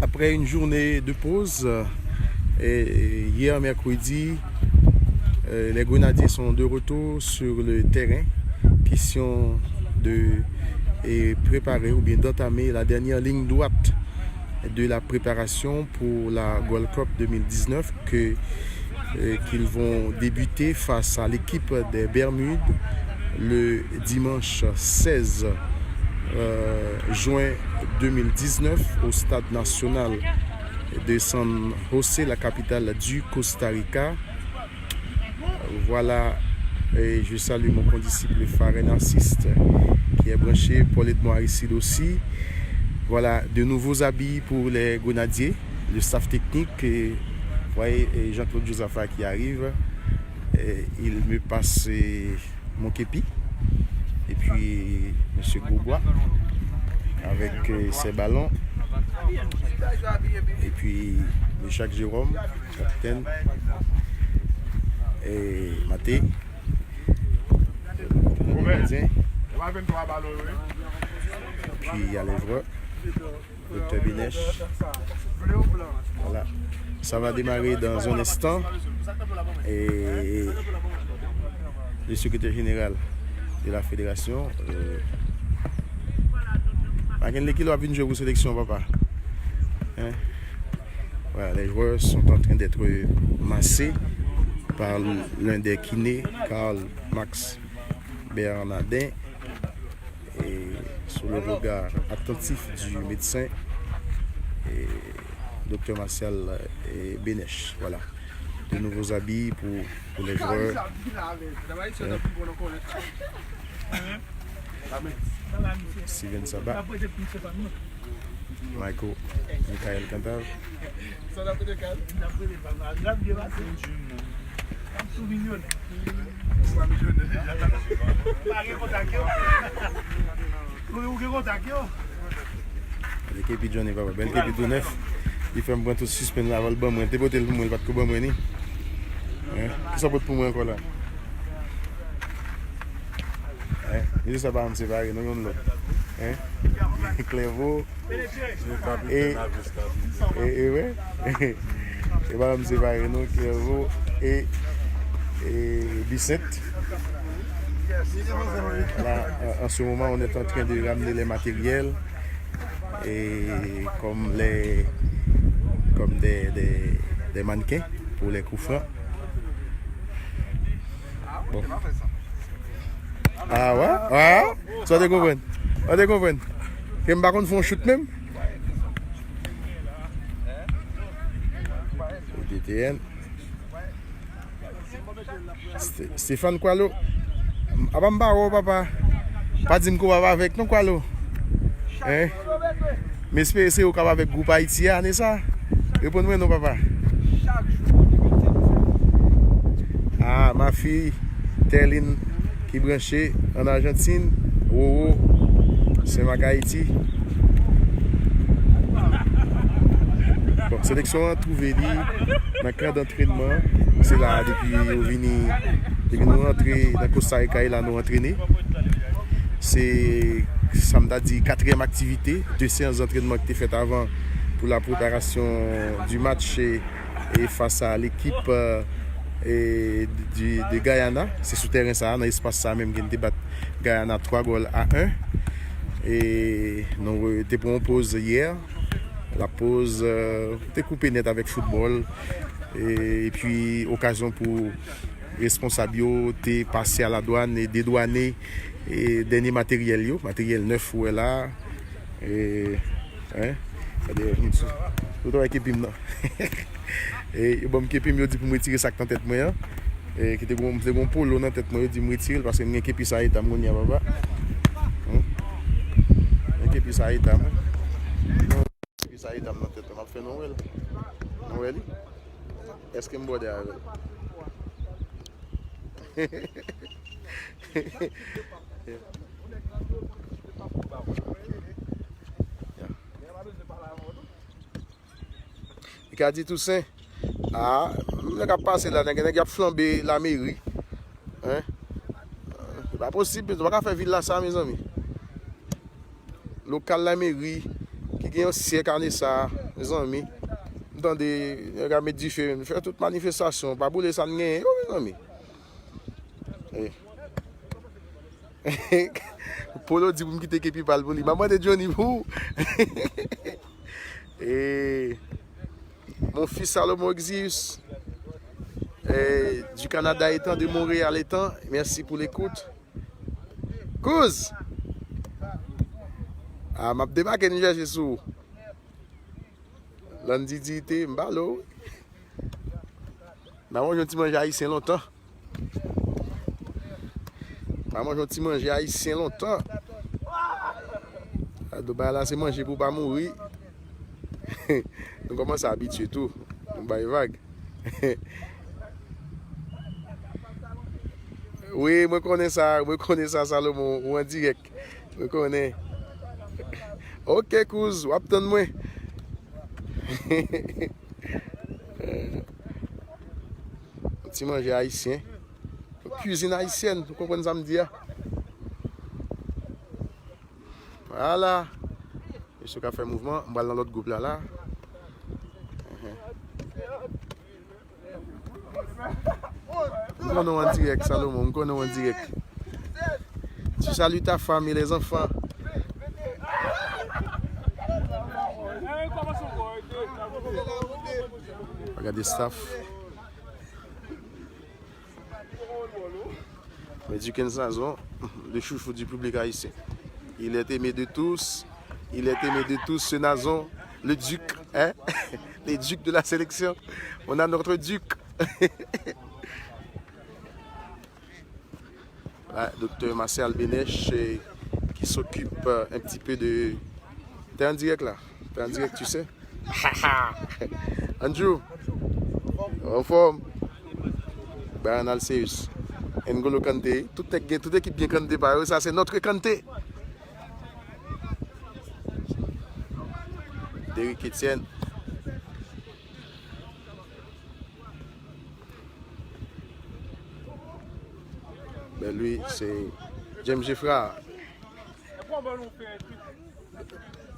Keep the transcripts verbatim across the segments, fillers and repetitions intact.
Après une journée de pause, euh, et hier mercredi, euh, les Grenadiers sont de retour sur le terrain. Question de et préparer ou bien d'entamer la dernière ligne droite de la préparation pour la Gold Cup deux mille dix-neuf que, euh, qu'ils vont débuter face à l'équipe des Bermudes le dimanche seize, euh, juin deux mille dix-neuf au stade national de San José, la capitale du Costa Rica. Voilà, et je salue mon condisciple Farren Assis, qui est branché, Paul Edmond Aristide aussi. Voilà, de nouveaux habits pour les Grenadiers, le staff technique. Et vous voyez, et Jean-Claude Josaphat qui arrive. Et il me passe, euh, mon képi. Et puis, monsieur Grosbois avec, euh, ses ballons. Et puis, Jacques Jérôme, capitaine. Et Maté, le gardien. Et puis, il y a les joueurs. Docteur Bénèche. Voilà. Ça va démarrer dans un instant. Et le secrétaire général de la fédération, euh, pa gen lè ki lè w ap vin jwe pou seleksyon, papa. Hein? Voilà, les joueurs sont en train d'être massés par l'un des kinés, Karl Max Bernardin. Et sous le regard attentif du médecin, et Docteur Martial, et Bénèche. Voilà. De nouveaux habits pour, pour les joueurs. Hein? Steven Saba. Michael, Michael Cantave. Gade kepi Johnny, papa. Bèl kepi tou nèf. Li fè m pran tout sispenn la, avan l ban mwen. Te pote l pou mwen, li pa t ko ban mwen ni. Hein? Kisa w pot pou mwen ankò la? Hein? Li di sa pa m separe, nou youn lòt. Hein? Klèvo. E, e, e, wè. E pa m separe, non, Klèvo e, e Bisent. Là, en, en ce moment, on est en train de ramener les matériels et comme les, comme des, des, des mannequins pour les coups francs. Bon. Ah, wè? Ah, sa w te konprann? Sa w te konprann? Ke m pa konn fè yon chout menm? D T N. Ste-, Stéphane Kwalo. Apa m pa wè w, papa? Pa di m ke w p ap avèk non, Kwalo. Hein? M espere se ou k ap avèk gwoup Ayiti a, ane sa. Reponn mwen non, papa. Ah, ma fille, Terline ki branche an Ajantin, Roro, Senmak Ayiti. Bon, seleksyon an twouve li nan kan dantrenman. Se la depi yo vini, depi nou rantre nan Costa Rica, e la nou antrene. Se, sa m ta di, katriyèm aktivite, de seyans dantrenman ki te fèt avan pou la preparasyon du match, e, e fas a lekip, e, e, di, de Guyana. Se sou tèren sa a, nan espas sa a menm ke n te bat Guyana twa gòl a en. E nou, e, te pran yon poz yè. La poz, e, te koupe nèt avèk foutbòl. E, epi okazyon pou responsab yo te pase a la dwàn e dedwane, e, dènye materyèl yo, materyèl nèf ou wè la. E, hein? Gade, yo, tout travay kepi m nan. E, yo ban m kepi m, yo di pou m retire sa k nan tèt mwen an. E, ki te gon, te gon polo nan tèt mwen, yo di m retire l paske m gen kepi sa eta m kounye a, papa. Hmm? Gen kepi sa eta m. Kepi sa eta m nan tèt mwen, m ap fè nou wè l. Nou wè li? Èske m bòde avè l? Li ka di Tousen, ah, nèg ap pase la, nèg, nèg y ap flanbe lameri. Hein? Se pa posib, nou pa ka fè vil la sa, mezanmi. Lokal lameri, ki gen yon syèk ane sa, Mezanmi, m tande nèg ap met dife, fè tout manifestasyon, pa boule sa n genyen yo, mezanmi. Eh. Polo di pou m kite kepi pa l pou li. M ap mande Johnny pou ou. Eh, mon fils Salomon Exius, eh, du Canada étant, de Montréal étant, merci pour l'écoute. Kouz! Ah, m ap debake New Jersey sou ou. Landy Dirite, m ba l ou. N a manje yon ti manje ayisyen lontan. N a manje yon ti manje ayisyen lontan. Ado bagay la se manje pou w pa mouri. Nou kòmanse abitye tou. Nou bay vag. Wi, mwen konnen sa, mwen konnen sa, Salomon, ou an dirèk. Mwen konnen. Ok, kouz, w ap tann mwen. Ti manje ayisyen. Kwizin ayisyèn, ou konprann sa m di a? Vwala. Mesye ka fè mouvman, m pral nan lòt gwoup la, la. M konnen w an dirèk, Salomon, m konnen w an dirèk. Tu salues ta femme et les enfants. Gade staff. Mais Duckens Nazon, le chouchou du public haïtien. Il est aimé de tous. Il est aimé de tous, ce Nazon, le duc, hein? Le duc de la sélection. On a notre duc. Voilà, docteur Marcel Benech, euh, qui s'occupe, euh, un petit peu de... T'es en direct là. T'es en direct, tu sais. Andrew, anfòm. Brian Alceus. N'Golo Kanté. Tout, tout ekip gen Kanté pa yo. Sa se notre Kanté. Derrick Etienne. Ben lui, c'est James Geffrard.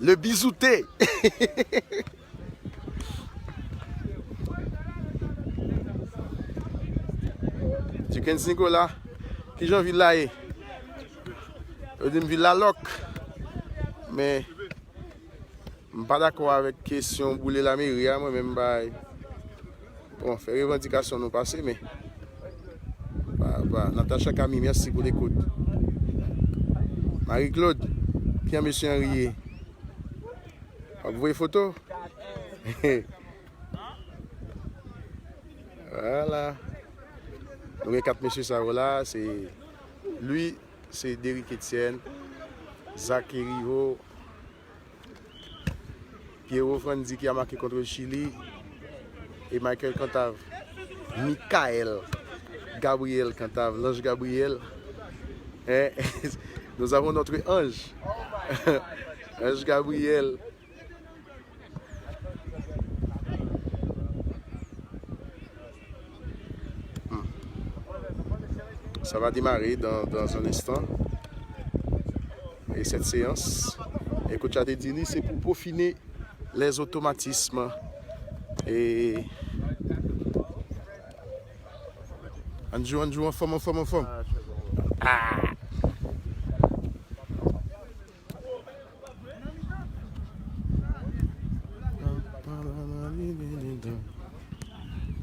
Le bisouté. Duckens Nicolas, kijan vil la ye? Yo di m vil la lòk. Men m pa dakò avèk kesyon boule lameri a, mwen menm bay. Bon, fè revandikasyon nou pase, men pa, pa, Natacha Camille, merci pour l'écoute. Marie Claude, kijan mesye Henry ye? W ap voye foto? Vwala. Nou gen kat mesye sa yo la, se Louis, se Derrick Etienne, Zach Hériveaux, Pierrot Frandy ki a make kont Chili, e Michael Cantave, Michael Gabriel Cantave, l'ange Gabriel. Hein? Nous avons notre ange. Ange Gabriel. Hmm. Ça va démarrer dans, dans un instant. Et cette séance, e coach a te di li, se pou pwofine les automatismes. E Andrew, Andrew, anfòm, anfòm, anfòm. Ah.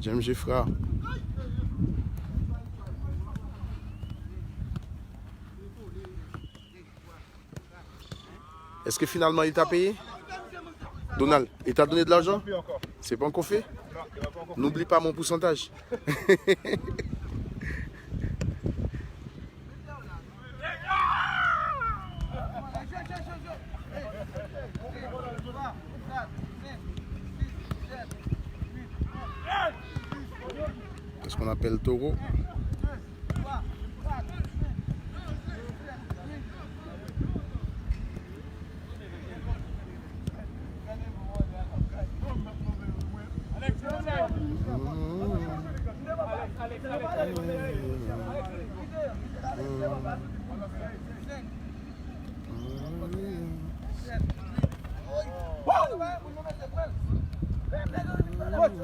James Geffrard. Est-ce que finalement il t'a payé? Donald, il t'a donné de l'argent? C'est pas encore fait? N'oublie pas mon pourcentage. C'est ce qu'on appelle taureau.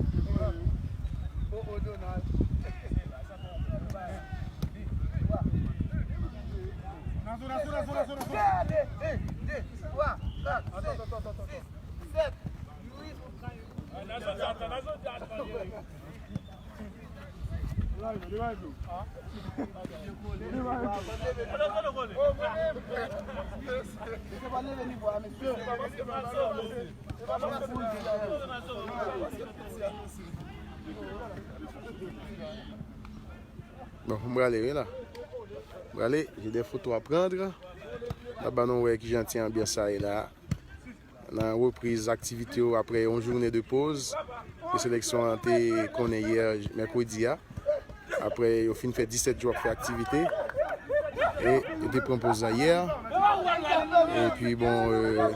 Oh, oh, Donald. Nazo, Nazo, Nazo, Nazo, Nazo. Gade, de, de, twa, kat, senk, sis, sèt, uit. Bon, m prale wi la. M prale, j'ai des photos à prendre. N ap ba nou wè kijan ti anbyans sa ye la. Nan repriz aktivite yo apre yon jounen de poz ke seleksyon an te konnen yè mèkredi a. Apre yo fin fè disèt jou ap fè aktivite e yo te pran poz la yè. Epi bon, euh,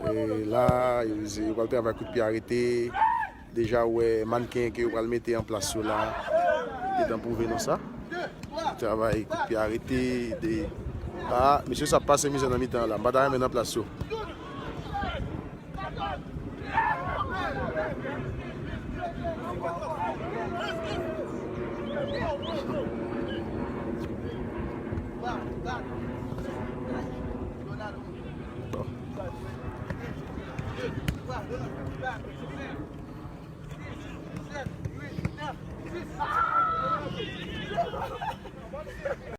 e la yo, yo pral travay kout pye arete. Deja ou wè mannken ke yo pral mete an plas yo la. Gentan pwouve nou sa. Travay kout pye arete. De, ah, mesye sa ap pase mizè nan mitan an la. M pa ta renmen nan plas yo. Bon.